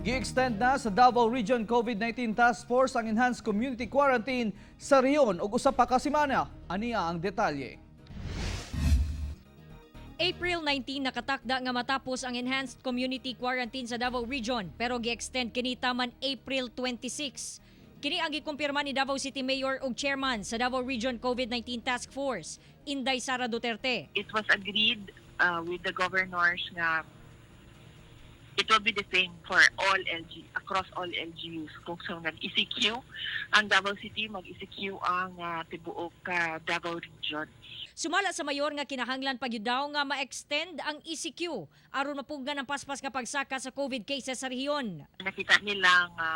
Gi-extend na sa Davao Region COVID-19 Task Force ang enhanced community quarantine sa rehiyon og usa pa ka semana. Ania ang detalye. April 19 nakatakda nga matapos ang enhanced community quarantine sa Davao Region, pero gi-extend kini taman April 26. Kini ang gikumpirma ni Davao City Mayor ug Chairman sa Davao Region COVID-19 Task Force, Inday Sara Duterte. It was agreed with the governors nga it will be the same for all LG across all LGUs. Kung sa nag-ECQ ang Davao City, mag-ECQ ang tibuok Davao Region. Sumala sa mayor nga kinahanglan pa gyud daw nga ma-extend ang ECQ aron mapugnan ang paspas nga pagsaka sa COVID cases sa rehiyon. Nakita nila nga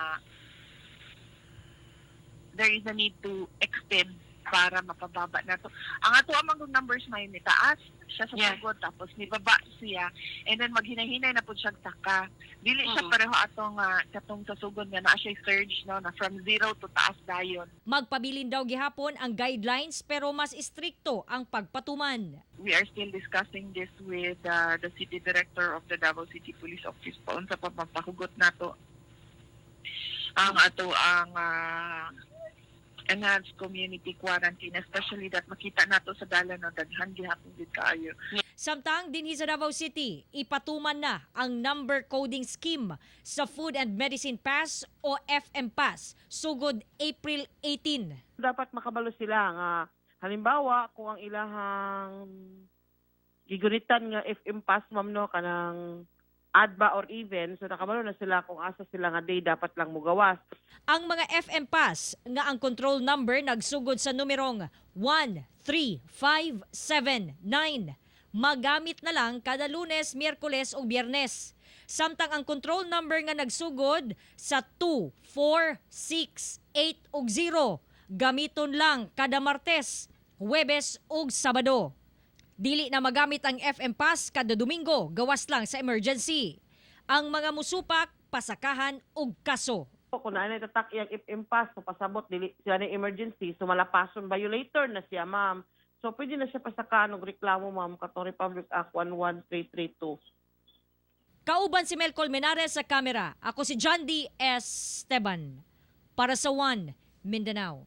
there is a need to extend para mapababa na to. Ang ato amang numbers may nitaas siya sa sugod, tapos nibaba siya and then maghinahinay na pud siya saka. Dili siya pareho atong katong sa sugod nga naa siya surge, no, na from zero to taas dayon. Magpabilin daw gihapon ang guidelines pero mas istrikto ang pagpatuman. We are still discussing this with the city director of the Davao City Police Office pa unsa pa mapahugot nato ang ato ang enhanced community quarantine, especially that makita nato sa dalan no, daghan gihapon gid kaayo. Samtang dinhi sa Davao City, ipatuman na ang number coding scheme sa Food and Medicine Pass o FM Pass sugod April 18. Dapat makabalo sila nga halimbawa kung ang ilahang gigunitan nga FM pass, ma'am, no, kanang odd ba or even, so nakabalo na sila kung asa sila nga day dapat lang mugawas. Ang mga FM Pass nga ang control number nagsugod sa numerong 1, 3, 5, 7, 9 magamit na lang kada Lunes, Miyerkules o Biyernes. Samtang ang control number nga nagsugod sa 2, 4, 6, 8 ug 0 gamiton lang kada Martes, Huwebes ug Sabado. Dili na magamit ang FM Pass kada Domingo, gawas lang sa emergency. Ang mga musupak, pasakahan og kaso. Kung naa na tatak iyang FM pass, so pasabot dili siya na emergency, so malapason, violator na siya, ma'am. So pwede na siya pasakaan og reklamo, ma'am, katong Republic Act 11332. Kauban si Mel Colmenares sa kamera. Ako si John D. Esteban. Para sa One Mindanao.